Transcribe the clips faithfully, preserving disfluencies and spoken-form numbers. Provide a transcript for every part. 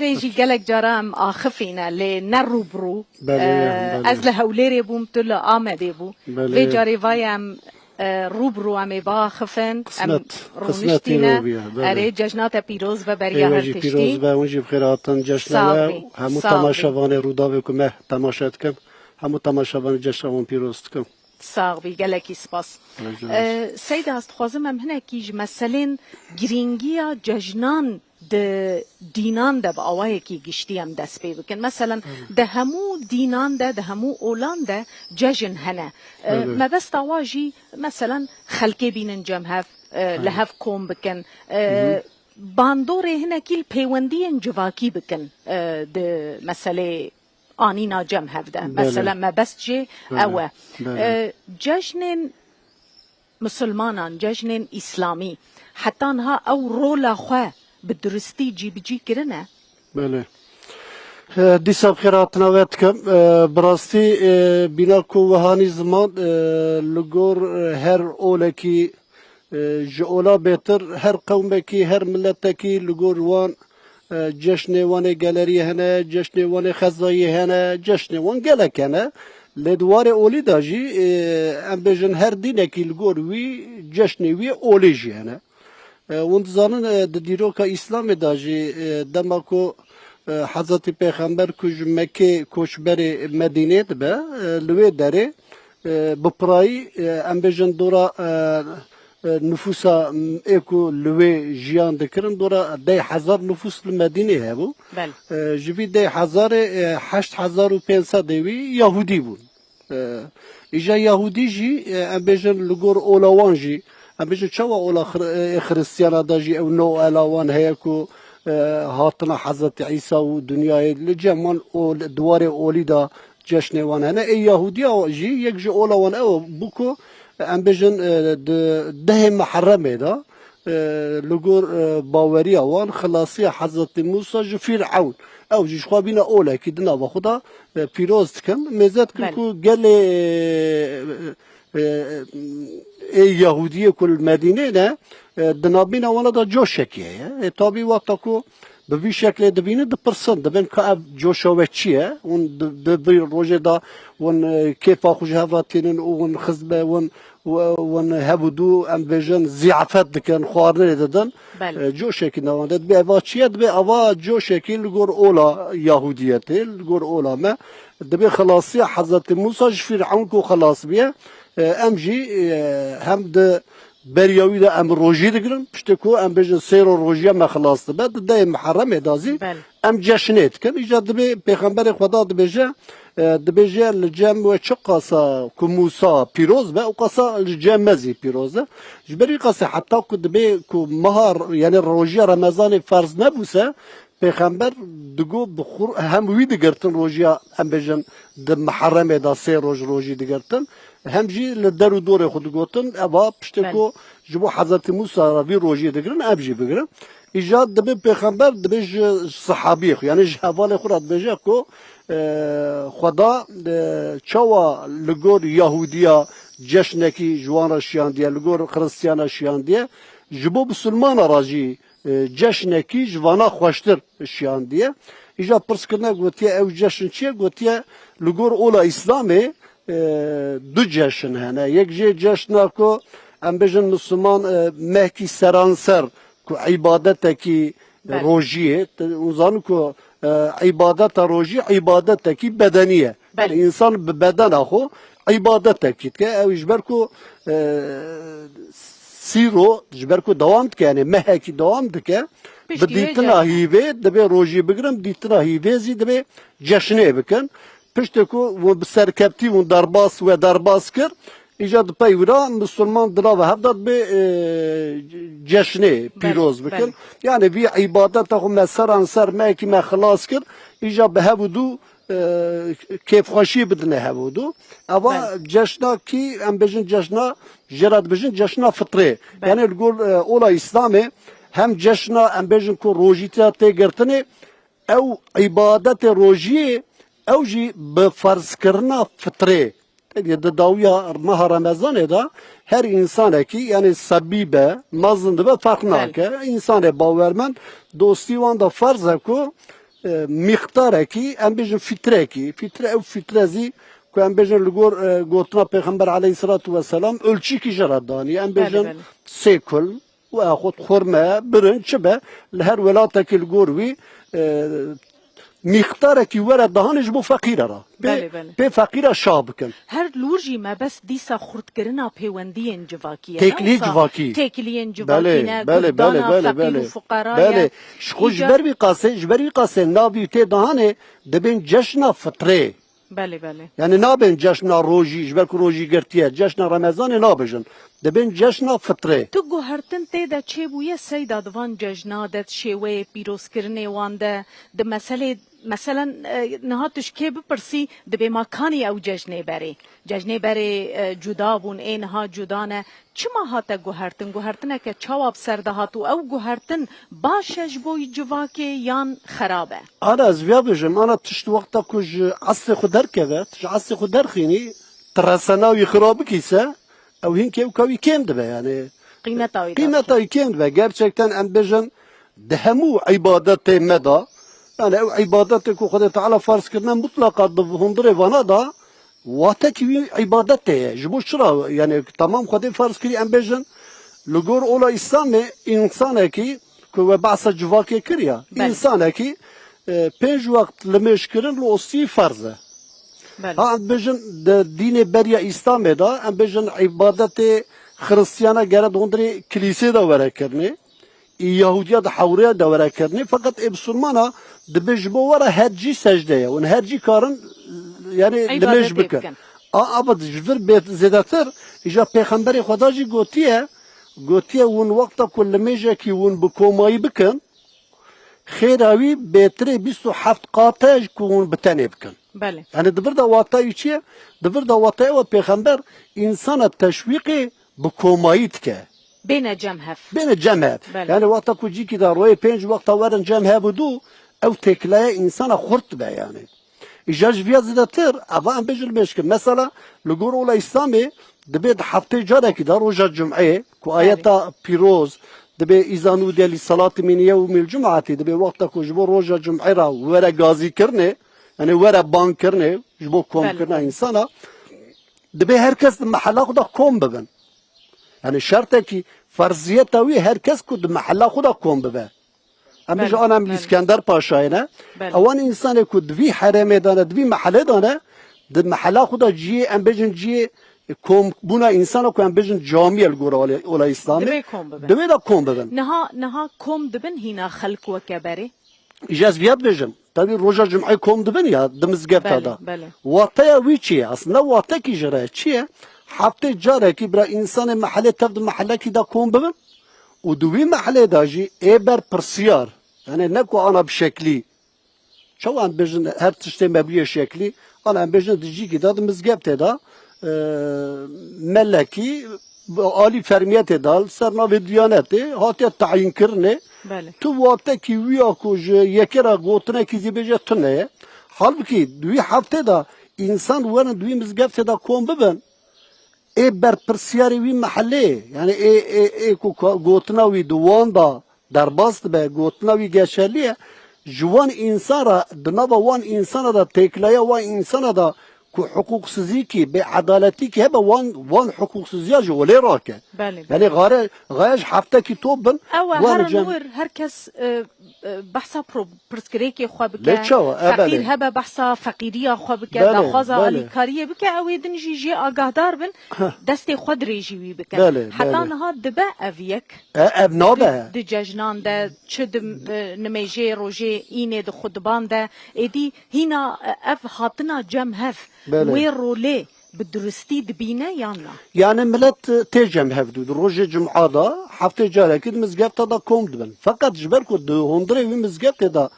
Hewlêrê jî gelek cara em axifîne, lê ne rû bi rû. Belê, Ee, belê. Ez li Hewlêrê bûm, tu li Amedê bû. Belê. Vê carê vay em, e, rû bi rû em ê biaxifin. Em Qismet, qismetî rûniştîne. Rû bûye, belê. Erê, cejna te pîroz be beriya her tiştî. Ê we jî pîroz be, hûn jî bi xêr hatin cejna we. Sağ bî, sağ bî. Hemû temaşevanê Rûdawê ku me temaşe dikin, hemû temaşevanê cejna wan pîroz dikim. Sax bî, gelekî spas. Rica Ee, Seyda, ez dixwazim em hinekî ji meselên girîngiya cejnan di dînan de bi awayekî giştî em dest pê bikin. Meselen, Evet. di hemû dînan de, di hemû olan de cejn hene. Ee, Evet. mebesta wa jî, meselen, xelkê bînin cem hev, e, li Evet. hev kom bikin. E, Hı hı. bandorê hinekî li pêwendiyên civakî bikin, e, di meselê anîna cem hev de. Belê. Mesela mebest jê Belê. ew e. Belê. E, cejnên misilmanan, cejnên îslamî, heta niha ew rola xwe bi duristî cîbicî kirine? Belê. E, dîsa bi xêr hatina we dikim. E, bi rastî, e, bîna ku wihanî ziman, e, li gor, e, her olekî E, ji ola bêtir her qewmekî, her miletekî li gor wan, e, ceşnê wan ê geleriyê hene, ceşnê wan ê xezayî hene, ceşnê wan gelek hene. Lê di warê olî de jî, e, em bêjin her dînekî li gor wî ceşnê wî olê jî hene. E, hûn dizanin, e, di dîroka Îslamê de jî, e, dema ku, e, Hezretî Pêxember ku ji Mekkê koçberê Medînê dibe, e, li wê derê, e, bi pirayî, e, em bêjin dora, e, e, nifûsa, m, ê ku li wê jiyan dikirin, dora deh hezar nifûs li Medînê hebû. Belê. E, ji vî deh hezarê, e, heşt hezar û pênc sedê wî Yahûdî bûn. E, îja Yahûdî jî, e, em bêjin li gor ola wan jî, em bêjin çawa ola xir-, e, Xiristiyana de jî ew Noela wan heye ku, e, hatina Hezretî Îsa û dinyayê li cem wan ol-, di warê olî de ceşnê wan hene. Ê Yahudiya jî yek ji ola wan ew bû ku em bêjin, e, di dehê Miherremê de, e, li gor, e, baweriya wan xilasiya Hezretî Musa ji Fîrewn. Ew jî ji xwe bîne olekî di nava xwe de, e, pîroz dikin. Mêze dikin Belê. ku gelê, e, e, ê Yahudiyê ku li Medînê ne, e, di navbîna wana de coşekî heye. E, tabî wexta ku bi vî şeklê dibînin, dipirsin, dibên ka ev coşa we çi ye? Hûn di, di vî rojê de hûn, e, kêfa xwe ji hev re tînin û hûn xizbe, hûn, hûn hev û du, em bêjin, ziyafet dikin, xwarinê didin. Belê. E, coşekî nava de dibê eva çi ye? Dibê eva coşekî li gor ola Yahudiyetê, li gor ola me. Dibê xilasiya Hezretî Musa ji Fîrewn ku xilas bûye, e, em jî, e, hem di beriya wî de em rojî digirin. Piştî ku em bêjin sêro rojiya me xilas dibe, di dehê Miherremê de zî Belê. em ceşnê dikin. Îca dibê Pêxemberê Xweda dibêje, e, dibêje li cem we çi qasa ku Musa pîroz be, ew qasa li cem me zî pîroz e. Ji ber vî qasê heta ku dibê ku meha, yani rojiya Remezanê ferz nebûse, Pêxember digo bi xur-, hem wî digirtin rojiya, em bêjin, di Miherremê de sê roj rojî digirtin, hem jî li der û dorê xwe digotin, eva piştê Belê. ku ji bo Hezretî Musa re vî rojiyê digirin, em jî bigirin. Îja dibê Pêxember, dibê ji sihabiyê xwe, yani ji hevalê xwe re dibêje ku, e, Xweda, e, çawa li gor Yahudiya ceşnekî ji wan re şiyandiye, li gor Xiristiyana şiyandiye, ji bo Bisilmana re jî e, ceşnekî ji vana xweştir şiyandiye. Îja pirs kirine gotiye, ew ceşn çi ye? Gotiye, li gor ola Îslamê, e, du ceşn hene. Yek jê ceşna ku em bêjin Misliman, e, mehkî seranser ku îbadetekî Belê. rojiyê, te-, hûn zanin ku, e, îbadeta rojî îbadetekî bedenî ye. Belê. Yani însan bi bedena xwe îbadetekî dike. Ew ji ber ku, e, sîro, ji ber ku dewam dike, yani mehekî dewam dike, Piştî bi wê dîtina ceşnê. hîvê dibê rojî bigirin, bi dîtina hîvê zî dibê ceşnê bikin. Piştê ku hûn bi serkevtî hûn derbas, we derbas kir, îca di pey wira Misilman di nava hev de dibê, e, ceşnê Belê, pîroz bikin. belê. Yani vî îbadeta xwe me seranser mehekî me xilas kir, îca bi hev û du e, kêfxweşiyê bidine hev û du. Eva Belê. ceşna kî, em bêjin ceşna, jê re dibêjin ceşna fitrê. Belê. Yani li gor, e, ola Îslamê hem ceşna, em bêjin ku rojî tê, tê girtinê, ew îbadetê rojiyê, ew jî bi ferzkirina fitrê. Tevî di dawiya meha Remezanê de her însanekî, yani sebî be, mezin dibe, ferq Belê. nake. Însanê bawermend, dostî wan de ferz e ku e, mîqdarekî, em bêjin fîtrekî, fître, ew fître zî ku em bêjin li gor, e, gotina Pêxember aleyhisselatu vesselam ölçîkî ji re danî, em Belê, bêjin belê. sêkul, û axut xurme, birin, çi be, li her welatekî li gor wî, e, mîqdarekî were dahanê ji bo feqîre re. Pê, Belê, belê. pê feqîre şah bikin. Her li wir jî mebest dîsa xurtkirina pêwendiyên civakî ye, ne Têkiliyên wisa civakî. têkiliyên civakî Belê, ne, belê, guhdana belê, belê, feqîr û belê. fuqara Belê. ye. Ji xwe ji Îca- ber vî qasê, ji ber vî qasê navî tê dahanê dibên ceşna fitrê. Belê, belê. Yani nabên ceşna rojî, ji ber ku rojî girtiye, ceşna Remezanê nabêjin. Dibên ceşna fitrê. Tu guhertin tê de çêbûye seyda di van cejna de, di şêweyê pîrozkirinê wan de, di meselê, meselen, e, niha tu ji kê bipirsî, dibê ma kanî ew cejnê berê. Cejnê berê, e, cuda bûn, ê niha cuda ne. Çima hate guhertin? Guhertineke çawa bi ser de hat û ew guhertin baş e ji bo civakê yan xerab e? Ana ez viya bêjim, ana tişt wexta ku ji eslê xwe derkeve, tu ji eslê xwe derxînî, tu resena wî xira bikî se, ew hinkê ew ka wî kêm dibe, yani Qîmeta wî qîmeta wî kêm dibe. Gerçekten em bêjin di hemû îbadetê me de, yani ew îbadetê ku Xwedê Teala farz kirine mutlaqa di hundirê vana de, watekî wî îbadetê ye. Ji bo çira? Yani temam Xwedê farz kirî, em bêjin, li gor ola Îslamê, însanekî ku we behsa civakê kiriya, Belê. însanekî, e, pênc wext limêj kirin li ostî ferz e. Belê. Ha, em bêjin di dînê beriya Îslamê de, em bêjin îbadetê Xiristiyana gere di hundirê kilîsê de were kirinê. Ê Yahudiya di hewrêya de were kirinê, feqet ê Bisurmana dibê ji bo we re her cî secde ye. Hûn her cî karin, yani, Îbadetê limêj bikin. bikin. A, a, ji vir bê zêdetir, îja Pêxemberê Xweda jî gotiye, gotiye, hûn wexta ku limêjekî hûn bi komayî bikin, xêra wî bêtirê bîst û heft qat e ji ku hûn bi tenê bikin. Belê. Yani di vir de wata wî çi ye? Di vir de wata ew e, Pêxember însana teşwîqê bi komayî dike. Bêne cem hev. Bêne cem hev. Belê. Yani wexta ku cîkî de royê pênc wexta werin cem hev û du, ew têkilaya însana xurt dibe yani. Îja ji viya zêdetir, eva em bêjin limêj kin. Mesela, li gor ola Îslamê dibê di heftê carekî de roja cum'ê, ku Belê. ayeta pîroz dibê, "Îza nûdiye lî salati min yewmîl cum'atî", dibê wexta ku ji bo roja cum'ê re were gazîkirinê, yani were bangkirinê, ji bo Belê, komkirina belê. însana, dibê her kes di mehela xwe de kom bibin. Yani şertekî, ferziyeta wî her kes ku di mehela xwe de kom bibe. Em Belê, bêjin ana em belê. Îskender Paşayê ne. Belê. Ewan însanê ku di vî herêmê de ne, di vî mehelê de ne, di mehela xwe de cihê, em bêjin cihê kombûna însana ku em bêjin camî ye li gora ola, ola Îslamê. Divê kom bibin. Divê de kom bibin. Niha, niha kom dibin hîna xelk weke berê? Îja ez viya dibêjim. Tevî roja cum'ê kom dibin ya di mizgefta Belê, de. belê. Wateya wî çi ye? Aslında watekî ji re çi ye? Heftê carekî bira însanê mehelê tev di mehelekî de kom bibin û di wî mehelê de jî ê berpirsiyar, yani ne ku ana bi şeklî, çawa em bêjin her tiştê me bûye şeklî, ana em bêjin di cîkî de, di mizgeftê de, e, melekî, bi alî fermiyetê de, li ser navê diyanetê hatiye tayînkirinê. Belê. Tu watekî wî ya ku ji yekê re gotinekî zî bêje tune ye. Halbikî di wî heftê de însan werin di wî mizgeftê de kom bibin, ê berpirsiyarê wî mehelê, yani ê, ê, ê ku ka-, gotina wî di wan de derbas dibe, gotina wî geçerlî ye, ji wan însan re, di nava wan însana de, têkilaya wan însana de ku hiqûqsizîkî, bêedaletîkî hebe, wan, wan hiqûqsiziya ji olê rake. Belê, Yani belê. gare, gaye ji heftekî top bin, Ew e, wan herin cem- wir, her kes, e, e, behsa pro-, pirsgirêkê xwe bike, Lê çawa? E, feqîr belê. hebe behsa feqîriya xwe bike, Belê, daxwaza belê. alîkariyê bike, ew ê din jî jê agahdar bin, Heh. destê xwe dirêjî wî bikin. Belê, Heta belê. niha dibe ev yek? E, ev nabe. Di, di cejnan de, çi di, e, nimêjê rojê înê di xutban de, êdî hîna, e, ev hatina cem hev, Belê. wê rolê bi duristî dibîne yan na? Yani milet, e, tê cem hev dû. Di rojê cum'a de heftê carekî di mizgefta de kom dibin. Feqet ji ber ku di hundirê wî mizgeftê de,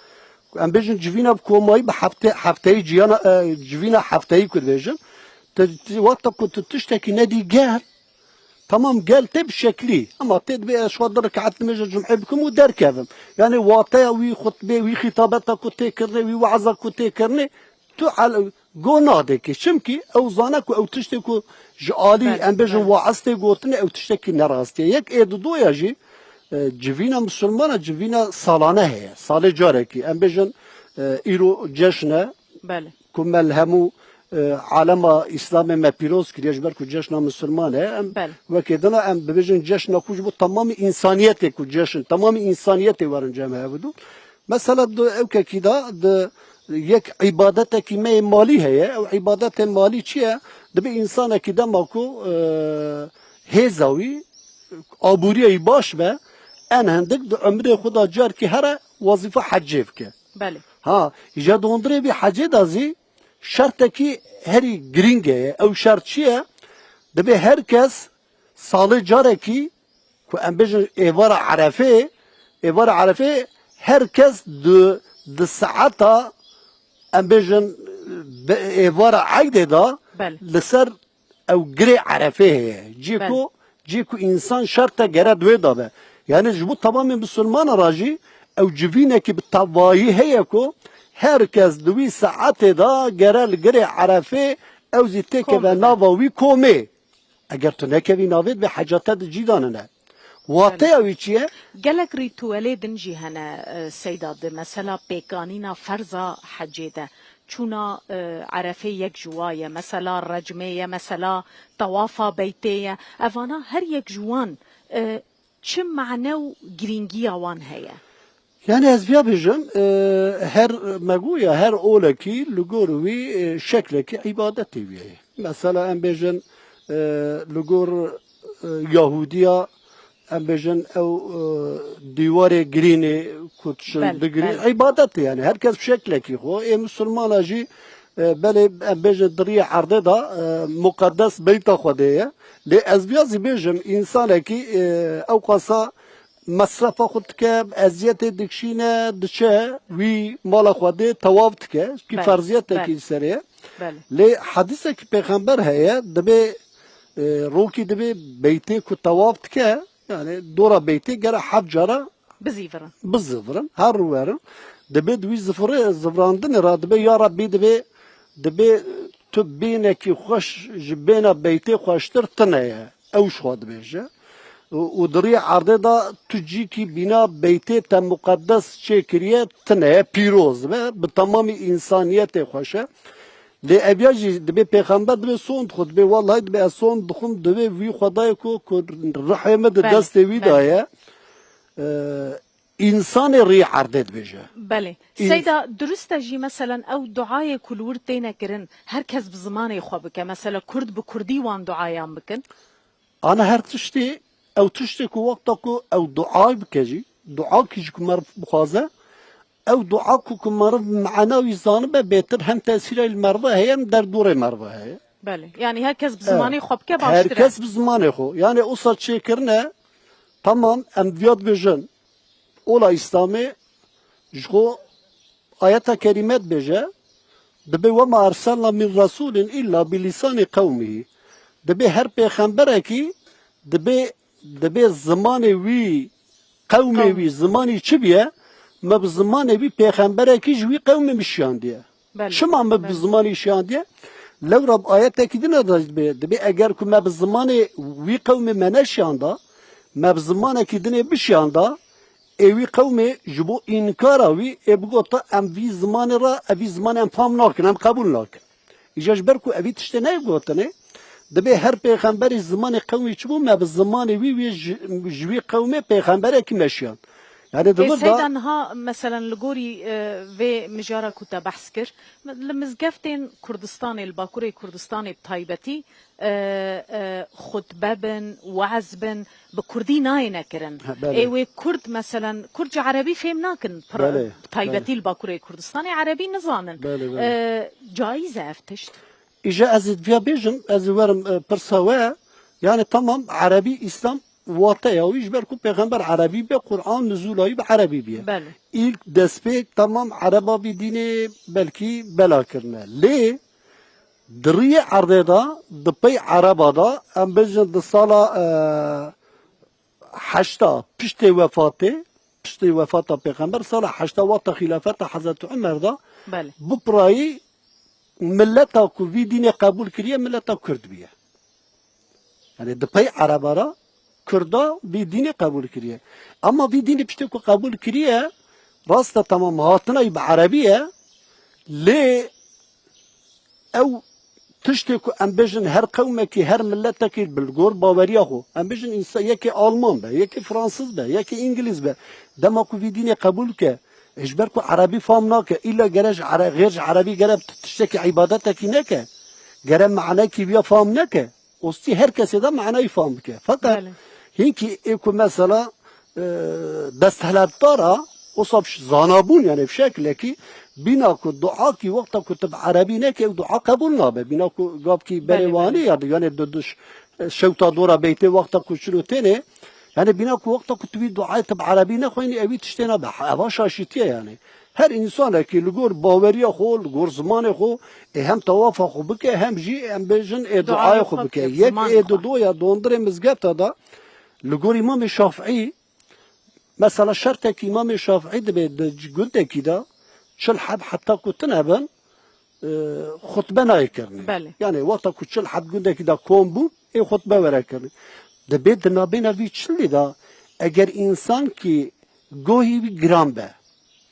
em bêjin civîna bi komayî bi hefte-, hefteyî ciyana, e, civîna hefteyî ku dibêjin, tu, tu, wexta ku tu tiştekî nedî gel, Tamam, gel tê bi şeklî, ama tê dibê ez xwe du rekat nimêja cum'ê bikim û derkevim. Yani wateya wî xutbê, wî xîtabeta ku tê kirinê, wî we'za ku tê kirinê, tu el-, go nadekê. Çimkî ew zane ku ew tiştê ku ji alî Belê, em bêjin belê. we'z tê gotinê, ew tiştekî ne rastî ye. Yek ê didoya jî, e, civîna misilmana civîna salane heye. Salê carekî. Em bêjin, E, îro ceşn e. Belê. Ku me li hemû, e, alema Îslamê me pîroz kiriye, ji ber ku ceşna misilman e. Em Belê. wekê dina em bibêjin ceşna ku ji bo temamî însaniyetê ku ceşn, temamî însaniyetê werin cem hev bidû. Mesela di ewkekî de di yek îbadetekî me yê malî heye. Ew îbadetê malî çi ye? Dibe însanekî dema ku, e, hêza wî, aborîya wî baş be, en hindik di umrê xwe de carkî here wezîfa hecê bike. Belê. Ha, îja di hundirê vî hecê de zî şertekî herî girîng heye. Ew şert çi ye? Dibe her kes salê carekî, ku em bêjin êvara Erefê, êvara Erefê her kes di, di saeta, em bêjin, be-, êvara Eydê de Belê. li ser ew girê Erefê heye. Cî Belê. ku, cî ku însan şerte gere di wê de be. Yani ji bo temamê misilmana re jî ew civînekî bi tevayî heye ku her kes di wî saetê de gere li girê Erefê ew zî têkeve Kom bibe. nava wî komê. Eger tu nekevî navê, divê heca te di cî de nine. Wateya Belê. wî çi ye? Gelek rîtuelê din jî hene, e, Seyda, di mesela pêkanîna ferza hecê de. Çûna, e, Erefê yek ji wa ye, mesela recmê ye, mesela tewafa beytê ye. Evana her yek ji wan, e, çi mane û girîngiya wan heye? Yani ez viya bêjim, e, her me goya, her olekî li gor wî, e, şeklekî îbadetê wî ye. Mesela em bêjin, e, li gor, e, Yahudiya, em bêjin ew, e, dîwarê girînê ku dişin Bel, digirî, bel. îbadet e yani. Her kes bi şeklekî xwe. Ê misilmana jî, e, belê em bêjin di riyê erdê de, e, muqeddes beyta Xwedê ye. Lê ez viya zî bêjim, însanekî, e, ew qasa mesrefa xwe dike, eziyetê dikişîne, diçe wî mala Xwedê tewaf dike. Kî Bel, ferziyetekî bel. li serê ye. Belê. Lê hedîsekî pêxember heye, dibê, e, rokî dibê beytê ku tewaf dike, yani dora beytê gere heft cara Bizîvirin. bizivirin, her werin. Dibê di wî zifirê, zivirandinê re dibê, ya Rebbî, dibê, dibê tu bînekî xweş ji bêna beytê xweştir tune ye. Ew ji xwe dibêje. Û, û di riyê erdê de tu cîkî bîna beytê te muqeddes çêkiriye tune ye, pîroz be, bi temamî însaniyetê xweş e. Lê ev ya jî dibê pêxember dibê sond xwe dibê, wellahî dibê ez sond dixwim, dibê wî Xwedayê ku, ku rihê min di Belê, destê wî belê. de ye. Ee, însanê riyê erdê dibêje. Belê. Îns- Seyda, durist e jî, meselen, ew duayê ku li wir têne kirin, her kes bi zimanê xwe bike. Mesela, kurd bi kurdî wan duayan bikin. Ana her tiştê, ew tiştê ku wexta ku ew dua bike jî, duakî jî ku meriv bixwaze, ew dua ku, ku meriv mana wî zanibe bêtir hem tesîra li meriva heye hem derdorê meriva heye. Belê. Yani her kes bi E, zimanê xwe bike her baştir e. kes bi zimanê xwe. Yani wisa çêkirine, temam em viya dibêjin. Ola Îslamê ji xwe ayeta kerîme dibêje, dibê, "Wema erselna min resulin illa bi lisanî qewmihi." Dibê her pêxemberekî dibê, dibê zimanê wî, qewmê Qewm. wî, zimanî çi biye, me bi zimanê wî pêxemberekî ji wî qewmê min şiyandiye. Belê, Çima me bi belê. zimanî şiyandiye? Lewra bi ayetekî din re dibê, dibê eger ku me bi zimanê wî qewmê me neşiyanda, me bi zimanekî dinê bişiyanda, ê wî qewmê ji bo înkara wî ê bigota, "Em vî zimanê re, ev vî zimanê em fam nakin, em qebûl nakin." Îja ji ber ku evî tiştê neyê gotinê, dibê her pêxemberî zimanê qewmê çi bû, me bi zimanê wî, wî ji, ji wî qewmê pêxemberekî meşiyan. Yani di Ê vir de Seyda, niha, meselen, li gorî, e, vê mijara ku te behs kir, li mizgeftên Kurdistanê, li Bakurê Kurdistanê bi taybetî, e, e, xutbe bin, weez bin, bi kurdî nayêne kirin. Ha, belê. Ê wê kurd, meselen, kurd jî erebî fêm nakin, pir-, Belê, bi taybetî belê. li Bakurê Kurdistanê erebî nizanin. Belê, belê. E, caiz e ev tişt? Îja ez ê viya bêjim, ez ê werim, e, pirsa we. Yani tamam, erebî, Îslam wateya wî, ji ber ku pêxember erebî be, Quran nuzula wî bi erebî biye. Belê. Îlk destpêk tamam ereba vî dînê belkî bela kirine. Lê di riyê erdê de, di pey ereba de, em bêjin di sala, e, heşta piştê wefatê, piştê wefata pêxember, sala heşta wexta xîlafeta Hezretî Umer de Belê. bi pirayî mileta ku vî dînê qebûl kiriye, mileta kurd biye. Yani di pey ereba re kurda vî dînê qebûl kiriye. Ama vî dînê piştê ku qebûl kiriye, Rast e, temam, hatina wî bi erebî ye, lê ew tiştê ku em bêjin her qewmekî, her miletekî bi li gor baweriya xwe, em bêjin însa-, yekê Alman be, yekê Fransız be, yekê Îngilîz be, dema ku vî dînê qebûl ke, ê ji ber ku erebî fam nake, îlla gere ji ere-, xêr ji erebî gere tiştekî îbadetekî neke, gere manekî viya fam neke. Ostî her kesê de manayî fam bike. Feqet Belê. hinkî ê ku mesela, e, desthilatdar a, wisa bi ş-, zanabûn, yani bi şekilekî bîna ku duakî wexta ku tu bi erebî neke, ew dua qebûl nabe. Bîna ku gavkî berê Belê, wanî belê. ya, yani du, du ş-, şewta dora beytê wexta ku çilo têne, yani bîna ku wexta ku tu vî duayê tu bi erebî nexwînî, ewî tiştê nabe. Eva şaşîtiye yani. Her însanekî li gor baweriya xwe, li gor zimanê xwe, ê hem tewafa xwe bike, hem jî em bêjin ê Duayê duaya xwe xwe bike. bike, Yek ziman ê xwe. didoya dondirê mizgefta de li gor Îmamê Şafîî, mesela şertekî Îmamê Şafîî dibe di c-, gundekî de çil heb heta ku tune bin, e, xutbe nayê kirinê. Belê. Yani wexta ku çil heb gundekî de kom bû, ê xutbe were kirinê. Dibê di nabêna vî çilî de eger însankî gohî wî giran be,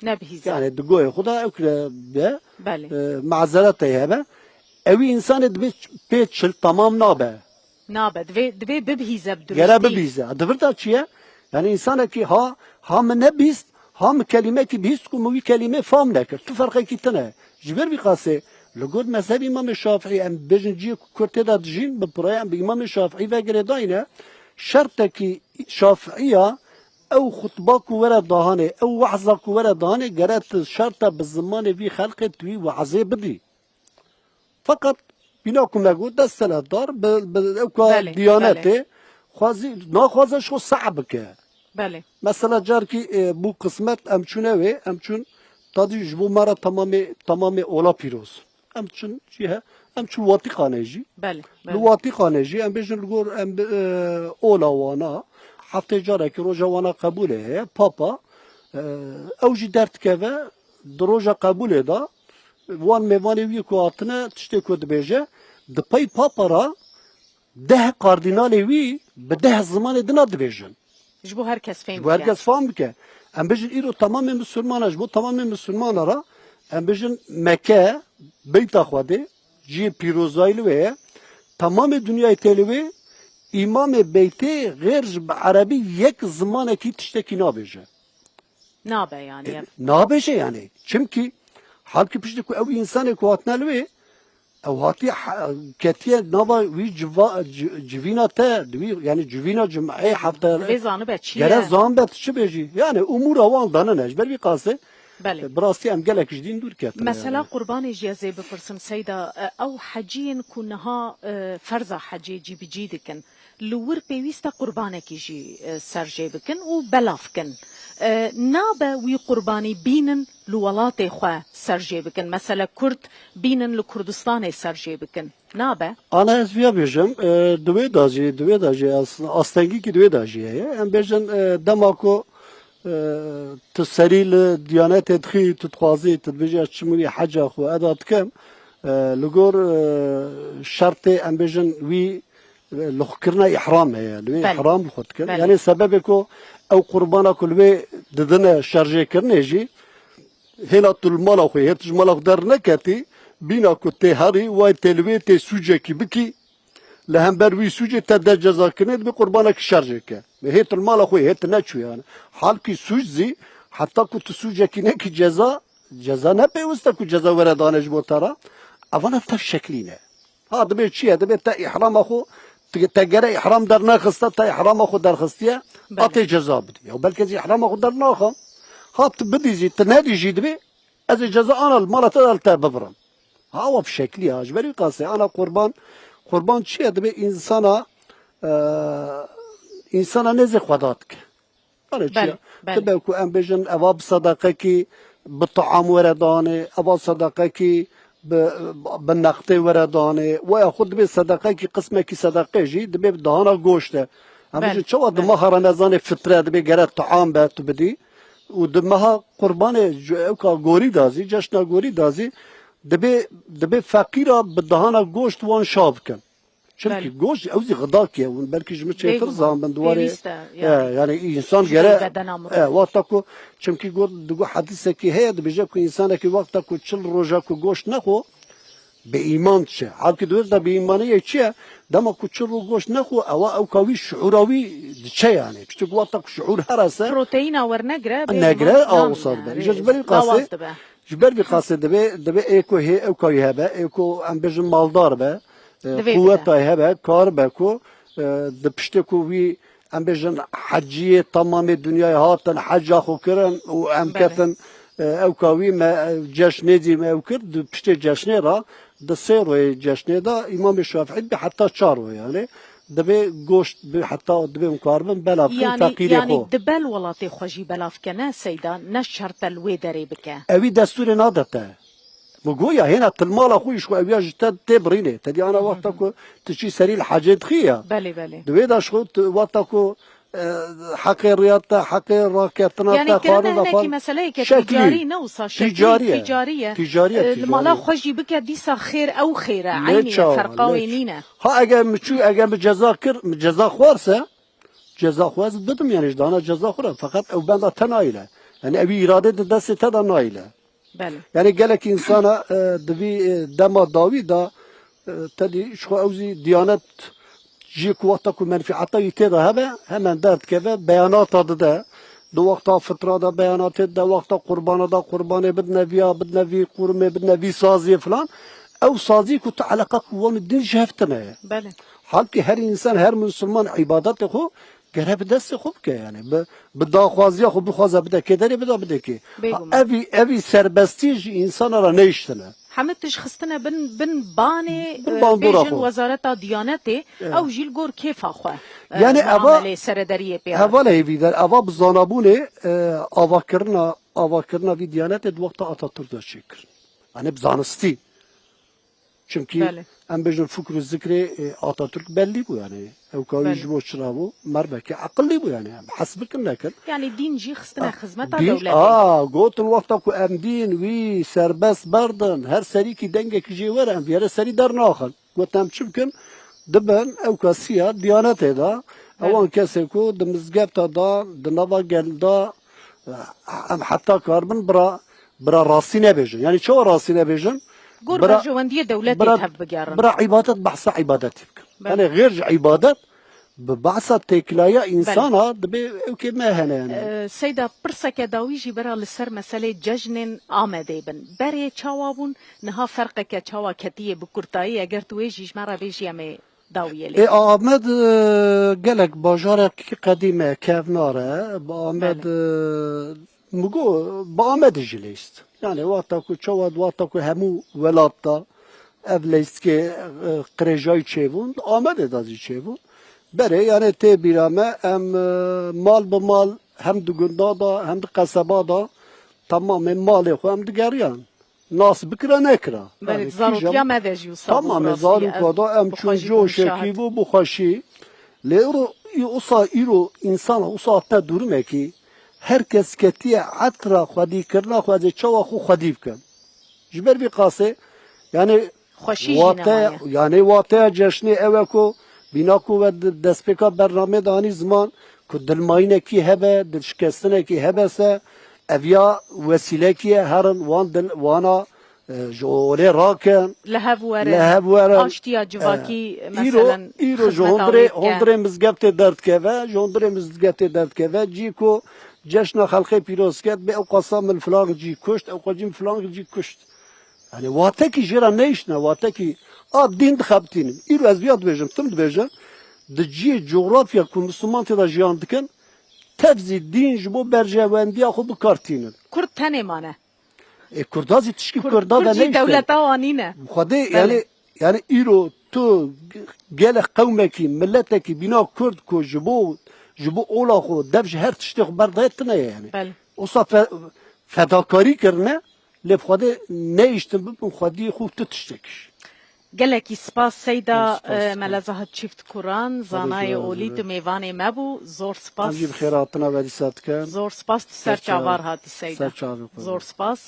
Nebihîze. yani di goyê xwe de ew kire be, Belê. e, mazereta hebe, ewî însanê dibê ç-, pê çil temam nabe. Nabe. Divê, divê bibihîze bi Gere durustî. bibihîze. Di vir de çi ye? Yani însanekî ha, ha min nebihîst, ha min kelîmekî bihîst ku min wî kelîmê fam nekir. Tu ferqekî tune. Ji ber vî qasê, li gor mezhebê Îmamê Şafîî em bêjin cihê ku Kurd tê de dijîn, bi piraya em bi Îmamê Şafîî ve girêdayî ne. Şertekî Şafîî ya, ew xutba ku were dahanê, ew wehza ku were dahanê, gere tu şerta bi zimanê vî xelqê tu wî wehzê bidî. Feqet bîna ku me got, desthilatdar bi, bi ew ka Belê, diyanetê belê. xwazî, naxwaze ji xwe seh bike. Belê. Mesela carkî, e, bû qismet em çûne wê, em çûn tadî ji bo me re temamê, temamê ola pîroz. Em çûn jî he, em çûn Watîqanê jî. Belê, Li belê. Watîqanê jî em bêjin li gor em bi, e, ola wana, heftê carekî roja wana qebûlê heye, papa, e, ew jî derdikeve di roja qebûlê de, wan mêvanê wî ku hatine tiştê ku dibêje, di pey papa re deh kardînalê wî bi deh zimanê dina dibêjin. Ji bo her kes fêm Ji bo her bike. kes fam bike. Em bêjin îro temamê misilmana, ji bo temamê misilmana re, em bêjin Mekke, beyta Xwedê, cihê pîrozayî li wê ye. Temamê dinyayê tê li wê, îmamê beytê xêr ji bi erebî yek zimanekî tiştekî nabêje. Nabe yani, E, ev. nabêje yani. Çimkî halkî piştî ku ew însanê ku hatine li wê, ew hatiye ha-, ketiye nava wî civa-, ci-, civîna te, di wî, yani civîna cumeyê hefte Divê zanibe çi gere ye? zanbe tu çi bêjî. Yani umûra wan danine. Ji ber vî qasê, Belê. e, bi rastî em gelek ji dîn dûr ketine Mesela yani. qurbanê jî ez ê bipirsim Seyda, e, ew heciyên ku niha, e, ferza hecê cî bi cî dikin. Li wir pêwîst e qurbanekî jî, e, ser jê bikin û belav kin. E, nabe wî qurbanî bînin li welatê xwe ser jê bikin. Mesele Kurd bînin li Kurdistanê ser jê bikin. Nabe? Ana ez viya bêjim, e, di wê de jî, di wê de jî as-, astengîkî di wê de jî heye. Em bêjin, e, dema ku, e, tu serî li diyanetê dixî, tu dixwazî, tu dibêjî ez çim wî heca xwe eda dikim, e, li gor, e, şertê em bêjin wî lixkirina îhram heye. Li wê Belê. îhram li xwe dikin. Belê. Yanî sebebê ku ew qurbana ku li wê didine şerjêkirinê jî, hêla tu li mala xwe, hê tu ji mala xwe derneketî, bîna ku tê herî, way tê li wê tê sûcekî bikî, li hember wî sûcê te de cezakirinê dibê qurbanekî şerjê ke. Hê tu li mala xwe, hê tu neçû yani. Halkî sûc zî, heta ku tu sûcekî nekî ceza, ceza ne pêwist e ku ceza were dane ji bo te re. Evana tev şeklî ne. Ha, dibê çi ye? Dibê te îhrama xwe, te, te gere îhram dernexiste, te îhrama xwe derxistiye, Belê. a tê ceza bidî. Ya belkî ez îhrama xwe dernaxim. Ha, tu bidî jî, tu nedî jî dibê, ez ê ceza ana li mala te de li te bibirim. Ha, ew bi şeklî ya. Ji ber wî qasê ana qurban, qurban çi ye? Dibê însana, e, însana nêzê Xweda dike. Belê, çi Belê, ye? belê. Tibe ku em bêjin eva bi sedeqekî bi taam were danê, eva sedeqekî bi, bi nextê were danê, weya xwe dibê sedeqekî, qismekî sedeqê jî dibê bi dahana goşt e. Em Belê, bêjin çawa di belê. meha Remezanê fitre dibê gere taam be tu bidî û di meha qurbanê c-, ewka gorî da zî, ceşna gorî da zî dibê, dibê feqîra bi dahana goşt wan şa bikin. Çimkî goşt ew zî xidakî ye, hûn belkî ji min çêtir zan bin di warê. Pêwîst e, e, yanî. Yanî însan gere, e, wexta ku, çimkî got, digo hedîsekî heye, dibêje ku însanekî wexta ku çil roja ku goşt nexwe, bêîman diçe. Halkî di wê de bêîmaniyê çi ye? Dema ku çil roj goşt nexwe, ewa ewka wî şiûra wî diçe yanî. Piçik wexta ku şiûr here se, proteîna wernegre, bêguman negre, a, nan wisa dibe. Îja ji ber vî qasê, lawaz dibe. Ji ber vî qasê dibe, dibe ê ku hê ewka wî hebe, ê ku em bêjin maldar be, e, quweta wî hebe, kar be ku, e, di piştê ku wî, em bêjin, heciyê temamê dinyayê hatin, heca xwe kirin û em ketin, e, ewka wî me, e, ceşnê zî me ew kir, di piştê ceşnê re, di sê royê ceşnê de Îmamê Şafîî bi heta çar royê, yanî, dibe goşt bi heta dibe hûn karibin belav kin feqîrê xwe. Yanî, di bel welatê xwe jî belav ke ne, Seyda, ne şert e li wê derê bike. Ewî destûrê nade te. Min got ya hêna tu li mala xwe îşxwe ew ya ji te tê birînê. Te dî ana wexta ku tu çî serî li hecê dixî ya. Belê, belê. Di wê de ji xwe tu wexta ku, e, heqê riya te, heqê raketina te, xwarin de xwarin. Yanî kirine hinekî meseleyeke tîcarî ne wisa şeklî tîcarî ye. Tîcarî ye. E, li mala xwe jî bike dîsa xêr ew xêr e. Eynî ye, ferqa wê nîne. Ha eger min çû, eger min ceza kir, min ceza xwarse, ceza xwe ez bidim yanî ji dana ceza xwe re. Feqet ew benda te nayîle. Yanî ewî îrade di destê te de nayîle. Belê. Yanî gelek însana, e, di vî, e, dema dawî de, e, te dî ji xwe ew zî diyanet jî ku wexta ku menfîeta wî tê de hebe, hemen derdikeve, beyanata dide. Di wexta fitra de beyanatê dide, wexta qurbana de qurbanê bidine viya, bidine vî qurmê, bidine vî saziyê filan. Ew sazî ku tu eleqa ku wan din ji hev tine ye. Belê. Halkî her însan, her misilman îbadetê xwe gere bi destê xwe bike, yanî bi, bi daxwaziya xwe bixwaze bide kê derê bida bide kê. Bêguman. Ha, evî, evî serbestî ji însana re neyiştine. Hemî tişt xistine bin, bin banê, bin, e, bandora bêjin xwe. Wezareta Diyanetê, e, ew jî li gor kêfa xwe, e, yanî eva, muameleyê serederiyê pê heval hevî der, eva bi zanabûnê, e, avakirina, avakirina vî Diyanetê di wexta Atatürk de çêkir. Yanî bi zanistî. Çimkî, belê, em bêjin fikr û zikrê, e, Atatürk bellî bû, yanî ewka wî, belê, ji bo çira bû, mervekî eqilî bû, yanî em hes bikin nekin. Yanî dîn jî xistine, ah, xizmeta dîn, dewletê. Ah, gotin wexta ku em dîn wî serbest berdin, her serîkî dengekî jê were, em vêre serî dernaxin. Gotin em çi bikin? Dibin ewka siya Diyanetê de, belê, ewan kesê ku di mizgefta de, di nava gel de, em heta karibin bira, bira rastî nebêjin. Yanî çawa rastî nebêjin? Gor bira, berjewendiyê dewletê bira, tev bigerin. Bira îbadet, behsa îbadetî bikin. Belê. Yanî xêr ji îbadet bi behsa têkilaya, belê, însana dibe ewkê me hene yanî. Ee, Seyda, pirseke dawî jî bira li ser meselê cejnên Amedê bin. Berê çawa bûn, niha ferqeke çawa ketiye bi kurtayî, eger tu wê jî ji me re bêjî em ê dawiyê lê. Ê, Amed, e, gelek bajarek qedîm e, kevnar e. Bi Amed, belê, e, min got, bi Amedê jî leyst. Yanî wexta ku çawa, wexta ku hemû welat de ev leystkê, e, qirêjayî çêbûn, Amedê de zî çêbûn. Berê, yanî tê bîra me, em, e, mal bi mal hem di gunda de, hem di qeseba de temamê malê xwe em digeriyan. Nas bikira nekira. Belê, yanî zarokiya me de jî wisa bû, tamam, e, rastî, zaroka da em çûn coşekî bû, bi xweşî. Lê îro, î-, usa îro însana, usa hatine durumekî, her kes ketiye etra xwedîkirina xwe, ez ê çawa xwe xwedî bikim. Ji ber vî qasê, yanî, xweşî jî wate-, nemaye. Yanî wateya ceşnê ew e ku bîna ku we di destpêka bernamê de anî ziman ku dilmayînekî hebe, dilşikestinekî hebe se, ev ya wesîlekî ye, herin wan dil, wana, e, ji olê rakin, li hev werin, li hev werin. Aştiya civakî, e, îro, meselen, îro ji xizmeta hundirê, wê bike. Hundirê mizgeftê derdikeve, ji hundirê mizgeftê derdikeve, cî ku ceşna xelqê pîroz ket, bê ew qasa min filan cî kuşt, ew qacî min filan cî kuşt. Yanî watekî jê re neyiştine, watekî a dîn dixebitînin. Îro ez viya dibêjim, tim dibêjim, di cihê cografya ku Misliman tê de jiyan dikin, tev zî dîn ji bo berjewendiya xwe bi kar tînin. Kurd tenê mane. Ê, Kurda zî tişkî Kurd, Kurda Kurd de jî neyişte. Dewleta wan nîne. Xwedê, belê, yanî, yanî îro tu gelek qewmekî, miletekî bîna Kurd ku ji bo, ji bo ola xwe, dev ji her tiştê xwe berdaye tune ye yanî. Belê. Osa fe-, fedakarî kirine, lê bi Xwedê neyiştin bibin xwediyê xwe tu tiştekî. Gelekî spas Seyda, spas, e, spas. Mele Zahid Çîft Kuran, zanayê olî, tu mêvanê me bû. Zor spas. Em jî bi xêr hatina we dîsa dikin. Zor spas, tu ser çavar hatî Seyda. Ser çavê xwe. Zor spas.